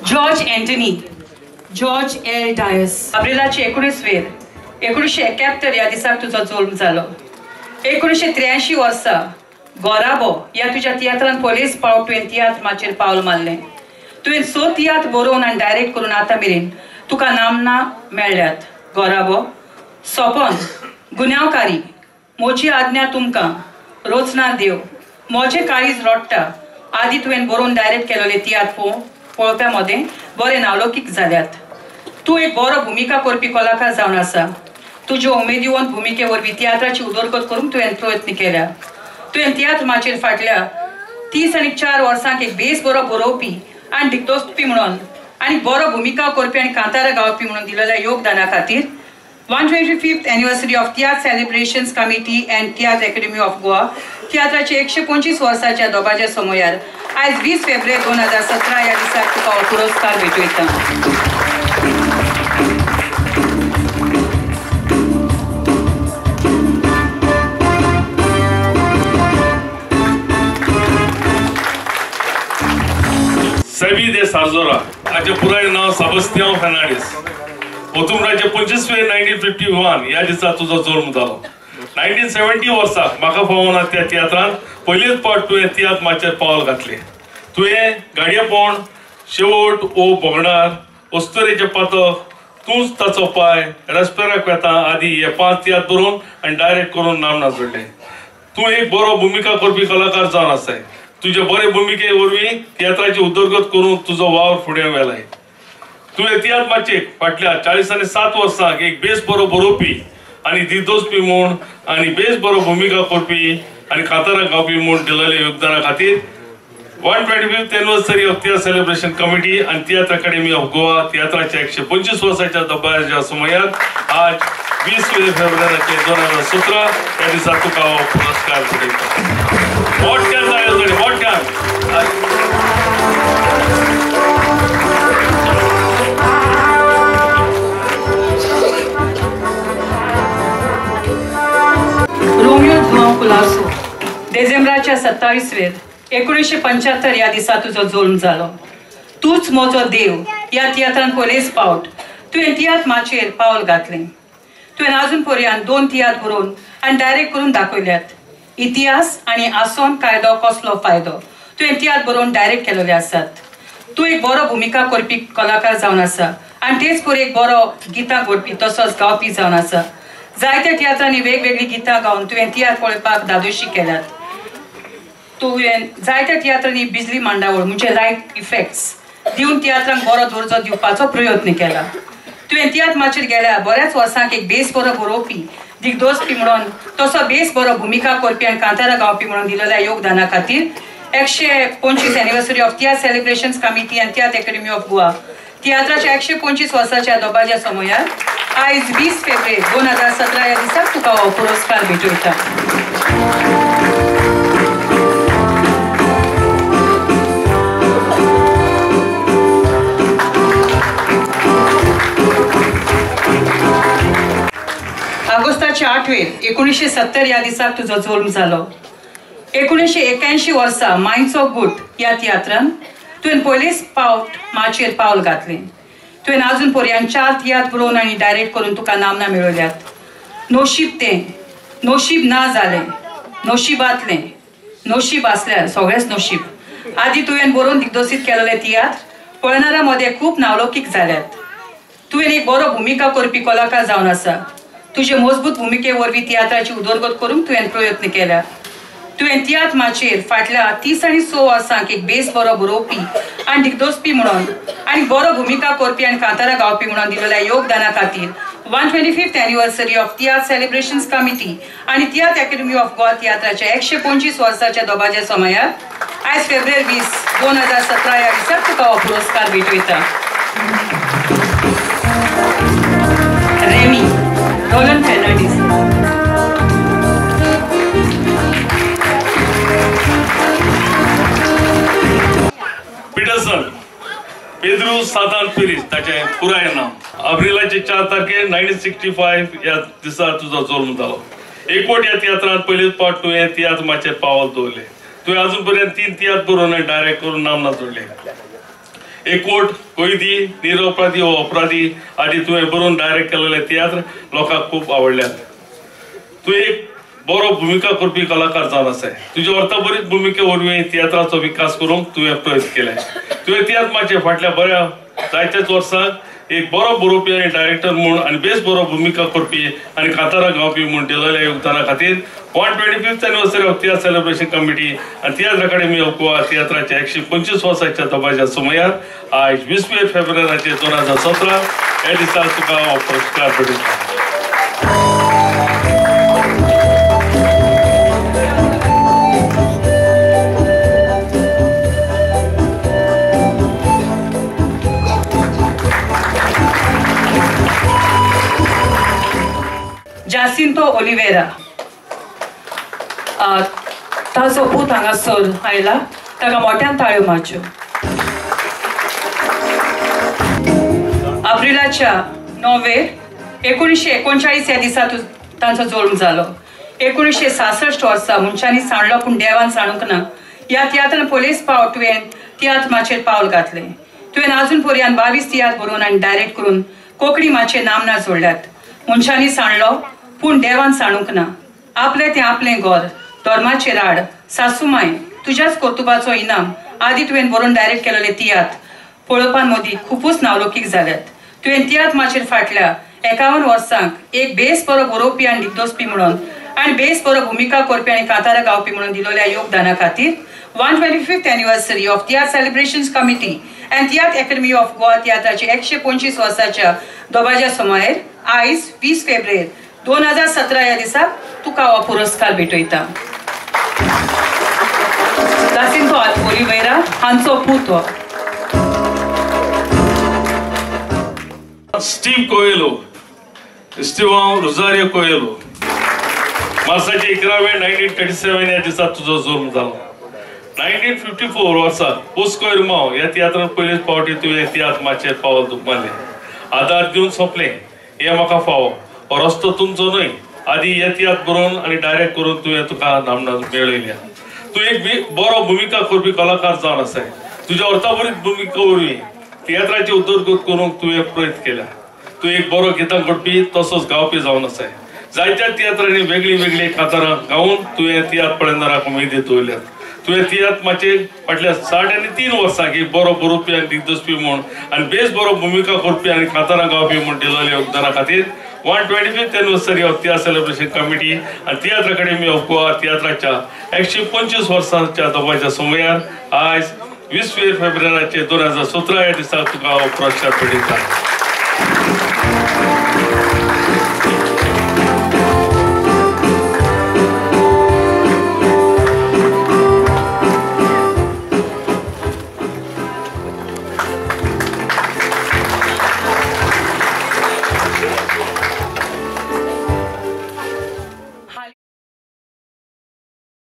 George Antony George L Dias. अप्रिलाचे 19 वेर 1971 ह्या दिसाक तुजो जल्म जालो. 1983 वर्सा गोराबो ह्या तुज्या तियात्रान पयलेच फावट तुवें तियात्र माचयेर पावल मारलें. तुवें 6 तियात्र बरोवन आनी डायरेक्ट करून आतां मेरेन तुका नामना मेळ्ळ्यात. गोराबो, सोपन, गुन्यांवकारी, म्हजी आज्ञा तुमकां, रोचना देव, म्हजें काळीज रोडटा आदी तुवें बरोवन डायरेक्ट केलेले तियात्र पळोवप्या मदें बरे नावलौकीक जाल्यात. तूं एक बरो भुमिका करपी कलाकार जावन आसा. तुज्यो उमेदीवंत भुमिके वरवीं तियात्राची उदरगत करूंक तुवें प्रयत्न केल्या. तुवें तियात्र माचयेर फाटल्या 34 वर्सांक एक बेस बरो बरोवपी आनी दिग्दर्शपी म्हणून आनी बरो भुमिका करपी आनी कांतारां गावपी म्हणून दिलेल्या योगदाना खातीर 125th Anniversary of Tiatr Celebrations Committee and Tiatr Academy of Goa तियात्राचे 125 वर्साच्या दोबाच्या समयार आयज 20 फेब्रुवारी 2017 ह्या दिसाक तुका हो पुरस्कार भेटयता. सेबी दे सार्जोरा हाचें पुराय नांव सेबास्तियांव फेर्नांडीस. ओतुमराचे 25 मे 1951 ह्या दिसा तुजो जल्म जालो. 1970 वर्सा म्हाका फावना त्या तियात्रान पयलीच फावट तुवें तियात्र माचयेर पावल घातलें. तुवें गाडयेपोण, शेवट ओ भोगणार, अस्तुरेचें पातक, तूंच ताचो पांय, रेस्पेराक वेता आदी हे 5 तियात्र बरोवन आनी डायरेक्ट करून नामना जोडलें. तूं एक बरो भुमिका करपी कलाकार जावन आसाय. तुजे बरे भुमिके वरवीं तियात्राची उदरगत करून तुजो वावर फुडें व्हेलाय. तुवें तियात्र माचयेक फाटल्या 47 वर्सांक एक बेस बरो बरोवपी आनी दिग्दर्शपी म्हूण आनी बेस बरो भुमिका करपी आनी कांतारां गावपी म्हूण दिलेल्या योगदाना खातीर 125th Anniversary of Tiatr Celebration Committee आनी तियात्र अकादमी ऑफ गोवा तियात्राच्या 125 वर्साच्या दबाज्या समयार आज 20 फेब्रुवारीचे 2017 ह्या दिसा तुका हो पुरस्कार भेटयता. मोठ्यान जायो जाणी, मोठ्यान. रोमियो जुआंव कुलासो डिसेंबराच्या 27 वेर 1975 ह्या दिसा तुजो जल्म जालो. तूंच म्हजो देव ह्या तियात्रान पयलेच फावट तुवें तियात्र माचयेर पावल घातलें. तुवें आजून पर्यंत 2 तियात्र बरोवन आनी डायरेक्ट करून दाखयल्यात. इतिहास आनी आसोन कायदो कसलो फायदो तुवें तियात्र बरोवन डायरेक्ट केलेले आसात. तूं एक बरो भुमिका करपी कलाकार जावन आसा आनी तेच परी एक बरो गितां घडपी तसोच गावपी जावन आसा. जायत्या तियात्रांनी वेगवेगळीं गितां गावन तुवें तियात्र पळोवपाक धादोशी केल्यात. तुवें जायत्या तियात्रांनी बिजली मांडावळ म्हणजे लायट इफेक्ट्स दिवन तियात्रांक बरो दर्जो दिवपाचो प्रयत्न केला. तुवें तियात्र माचयेर गेल्या बऱ्याच वर्सांक एक बेस बरो बरोवपी दिग्दर्शपी म्हणून तसो बेस बरो भुमिका करपी आनी कांतारां गावपी म्हणून दिलेल्या योगदाना खातीर 125 Anniversary of Tiatr Celebrations Committee आनी तियात्र अकादमी ऑफ गोवा तियात्राच्या 125 वर्साच्या दोबाच्या समयार आयज 20 फेब्रुवारी 2017 ह्या दिसाक तुका हो पुरस्कार भेटयता. ऑगस्टाच्या 8 वेर 1970 ह्या दिसाक तुजो जल्म जालो. 1981 वर्सा मायचो गुट ह्या तियात्रान तुवें पयलेच फावट माचयेर पावल घातलें. तुवें आजून पर्यंत 4 तियात्र बरोवन आनी डायरेक्ट करून तुका नामना मेळयल्यात. नोशीब तें, नोशीब ना जालें, नोशिबांतलें, नोशीब आसल्यार सगळेंच नोशीब आदी तुवें बरोवन दिग्दर्शीत केलेले तियात्र पळोवणाऱ्यां मदें खूब नावलौकीक जाल्यात. तुवें एक बरो भुमिका करपी कलाकार जावन आसा. तुजे मजबूत भुमिके वरवीं तियात्राची उदरगत करूंक तुवें प्रयत्न केल्या. तुवें तियात्र माचयेर फाटल्या 36 वर्सांक एक बेस बरो बरोवपी आनी दिग्दर्शपी म्हणून आनी बरो भुमिका करपी आनी कांतारां गावपी म्हणून दिलेल्या योगदाना खातीर 125th Anniversary of Tiatr Celebrations Committee आनी तियात्र अकादमी ऑफ गोवा तियात्राच्या 125 वर्साच्या दोबाच्या समयार आयज फेब्रुवारी 20, 2017 ह्या दिसा तुका हो पुरस्कार भेटयता. Remy Roland Fernandes. Peterson Pedro Satan Pires ताचें पुराय नांव. अप्रिलाचे 4 तारखेर 1965 ह्या दिसा तुजो जल्म जालो. एकवट ह्या तियात्रांत पयलेच फावट तुवें तियात्र माचयेर पावल दवरलें. तुवें अजून पर्यंत 3 तियात्र बरोवन आनी डायरेक्ट करून नामना जोडले. एकवट, कैदी, निरअपराधी व अपराधी आदी तुवें बरोवन डायरेक्ट केलेले तियात्र लोकांक खूब आवडल्यात. तूं एक बरो भुमिका करपी कलाकार जावन आसाय. तुज्या अर्थभरीत भुमिके वरवीं तियात्राचो विकास करूंक तुवें प्रयत्न केले. तुवें तियात्र माचये फाटल्या बऱ्या जायत्याच वर्सांक एक बरो बरोवपी आनी डायरेक्टर म्हूण आनी बेस बरो भुमिका करपी आनी कांतारां गावपी म्हूण दिलेल्या योगदाना खातीर 125th anniversary of Tiatr celebration committee आनी तियात्र अकाडेमी ऑफ गोवा तियात्राच्या 125 वर्साच्या दबाज्या सुमयार आयज 20 फेब्रुवारीचे 2017 ह्या दिसा तुका हो पुरस्कार भेटयता. जासिंतो ओलिवेरा ताजो पूत हांगासर आयला, ताका मोठ्यान ताळयो मारच्यो. एप्रिलाच्या 9 1939 ह्या दिसा तांचो जल्म जालो. 1966 वर्सा मनशांनी सांडलो पूण देवान सांडूंक ना ह्या तियात्रान पयलेच फावट तुवें तियात्र माचयेर पावल घातलें. तुवें आजून पर्यंत 22 तियात्र बरोवन आनी डायरेक्ट करून कोंकणी माचयेर नामना जोडल्यात. मनशांनी सांडलो पूण देवान सांडूंक ना. आपलें तें आपलें घर, धर्माचेर आड, सासूमाय, तुज्याच कर्तुबाचो इनाम आदी तुवें बरोवन डायरेक्ट केलेले तियात्र पळोवपान मदीं खुबूच नावलोकीक जाल्यात. तुवें तियात्र माचयेर फाटल्या 51 वर्सांक एक बेस बरो बरोवपी आनी दिग्दोसपी म्हणून आनी बेस बरो भुमिका करपी आनी कांतारां गावपी म्हणून दिलेल्या योगदाना खातीर 125th anniversary of Tiatr celebrations committee and Tiatr academy of Goa तियात्राचे 125 वर्साच्या दबाज्या सुमार आयज 20 फेब्रुवारी 2017 ह्या दिसा तुका हो पुरस्कार भेटयता. जासिंतो ओलिवेरा हांचो पूत हो. स्टीव कोएलो, स्टीवांव रोजारियो कोएलो, मार्साचे 11 1937 ह्या दिसा तुजो जल्म जालो. 1954 वर्सा पोस्को इरमाव ह्या तियात्रान पयलेच फावटी तुवें तियात्र माचयेर पावल मारलें. आदार दिवन सोंपलें हें म्हाका फावो, हो रस्तो तुमचो न्हय आदी हे तियात्र बरोवन आनी डायरेक्ट करून तुवें तुका नामना मेळयल्या. तूं एक बरो भुमिका करपी कलाकार जावन आसाय. तुज्या अर्थभरीत भुमिका वरवीं तियात्राची उदरगत करूंक तुवें प्रयत्न केल्या. तूं एक बरो गितां घडपी तसोच गावपी जावन आसाय. जायत्या तियात्रांनी वेगळीं वेगळीं कांतारां गावन तुवें तियात्र पळयणारांक उमेदी दवरल्यात. तुवें तियात्र माचयेर फाटल्या 3.5 वर्सांक एक बरो बरोवपी आनी दिग्दर्शपी म्हूण आनी बेस बरो भुमिका करपी आनी कांतारां गावपी म्हूण दिलेल्या योगदाना खातीर 125th anniversary of Tiatr celebration committee आनी तियात्र अकाडेमी ऑफ गोवा तियात्राच्या 125 वर्सांच्या दबाज्या सुमयार आयज 20 फेब्रुवारीचे 2017 ह्या दिसा तुका हो पुरस्कार भेटयता.